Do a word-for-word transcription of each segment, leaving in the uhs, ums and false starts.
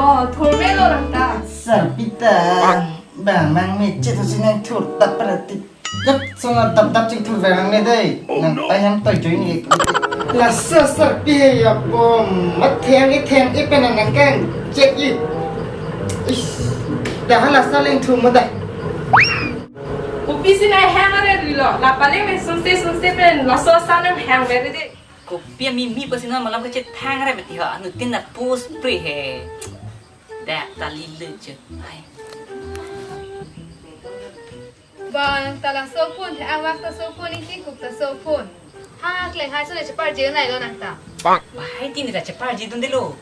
Oh, thurmelo nang ta. Sarpi ta, bang nang mechit si nang thur tap prati. Jap sona tap tap ching thur bang nang ne dei. Nang ta yang ta join ni. Laso sarpi he ya bom. Mat theng i theng i pen nang kang chet i. Ish. Dah hala saling thur mo dah. Kopi si nang hang are rilo. La paling me sunse sunse pen laso sa nang hang me dei. Kopi amimi pasi non malam kecethang re mati ho, anuttin na post pre he. Dak tali le je. Hai. Bang ta laso phone, the awak ta so phone, ingkingkup ta so phone. Ha, kleng hai so le chepar je nai lo nang ta. Bahai tin ta chepar je dun de lo.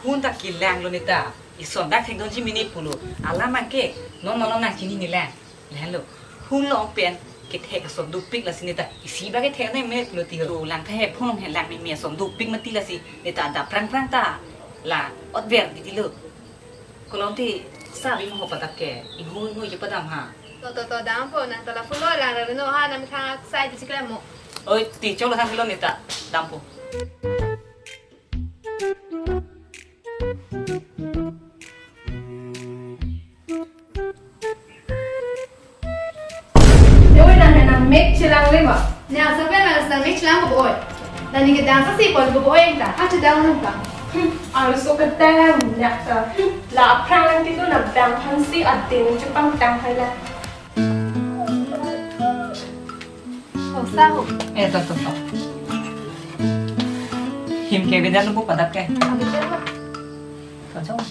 Hun ta kelang lo ne ta. Ison dak thek don ji mini pulo. Alam angke, non malom nang chini ne lang. Lahenlo, hun long pen kethek ason dopik lasi ne ta. Isi ba kethek ne me pulo ti ho. Lang tha he phone he lang ne me ason dopik mati lasi ne ta adap prang prang ta. La otver di ti lo. Kolom ti sa bi mo padap ke. Inhu inhu je padam ha. To to to dampo, nang ta la phone lo lang ra no ha, nang thang sai di chikle mo. Oi, ti cholo thang lo ne ta. Dampo. Ewe nang nang mek chelang le ma. Ne asa pen nang asa mek chelang bo oi. Nang ni kedang sa si pon bo oi ta. Ha chedang nang ta. Hmm, arloso kedang nang ta. Hmm, la aphrang nang kedun abang aphan si adin chepangtang hai la. Ho sa ho. Eh, to to to. Him ke beda lu padap ke. Abi pen ma. To chong.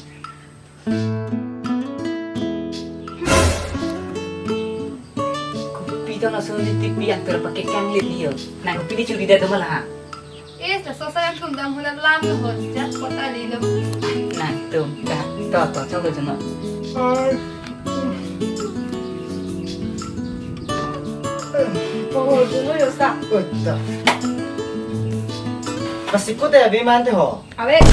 Kopi dong laso di T V antar pakai kang lit liyo. Nang kopi di churi dah tu malah. Eh, laso sa nang tum dam hula lam lo ho, jat kota di lo. Nang tum dah, to to, chok lo jono. Oh, jono yo sa. Oi, dah. Pasi ko te abi man te ho. Ave,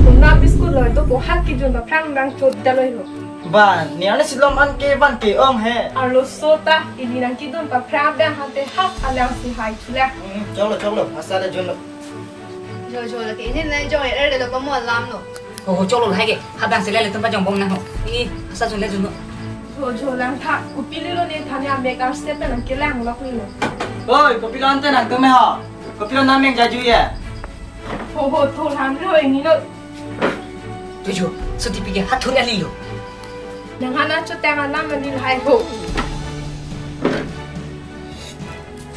unna biscuit lo to ko hak kijun ba phrang bang chot da lo ho. Ba, ni ane silom an ke ban ke-ong he. Arloso ta, ili nang kidun ba phrang bang hante hak alang si hai chule. Hmm, chok lo, chok lo, asa da jun lo. Jo jo la ke ini nai jo er de lo pa mo lam lo. Ho ho chok lo hai ke, habang sila le tum pa jong bong nang ho. I, asa jun le jun lo. Jo jo lang tha, kopi lilo ne thani amek ar step nang kelang lok ni lo. Oi, kopi lo ante nang tum me ho. Kopi lo nam yang jaju ya. Ho ho, tho lam lo ini lo. Tuju, suti pigi hathur ali lo. Nang hana chotang alam ani lahai ho.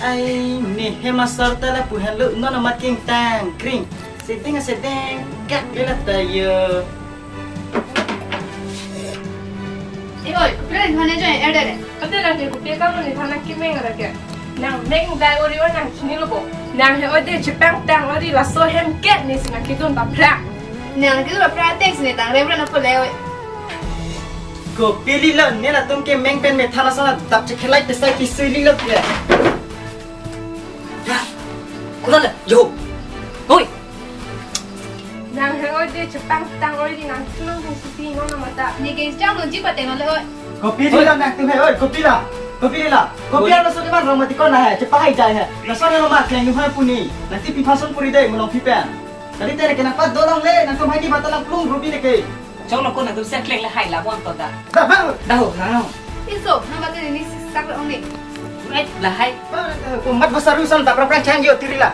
Ai, ne hem asar ta lapu henlo non amat kengtang kring. Sedeng sedeng gak de la ta yo. Eh, oi, kopi lo ne thani jo er de le. Ade lang ke kopi kam ne thana kimeng ra ke. Nang meng dai ori or nang chini lo bo. Nang he oi de chepangtang ori laso hem ke ne si nang kidun ba phrang. Nang kidun ba phrang tek si ne tang rem ra na pule oi. Kopi lilo ne latum ke meng pen me thana sana dap chekhelai pesai pisui lilo ke. Ya, kuda le, jo. Oi. Nang he oi de chepangtang oi di nang chunong he sisi no na mata. Ni ke chang no ji pateng le oi. Kopi lilo nang tum he oi, kopi la. Kopi la. Kopi la so ke man rong mati kona he, chepahai jai he. Laso ne lo ma kleng nu hai puni. Nang ti pi phason puri de mo long pi pen. Kali te ne ke nang pat dolong le, nang tum hai di mata lang plung rupi ne ke. Chok lo ko nang tum seklek le hai la bon to da. Da bang. Da ho, da ho. Iso, nang mate ni si sak ong ni. Eh, lahai. Ko mat besar usan tak rap chang yo tiri la.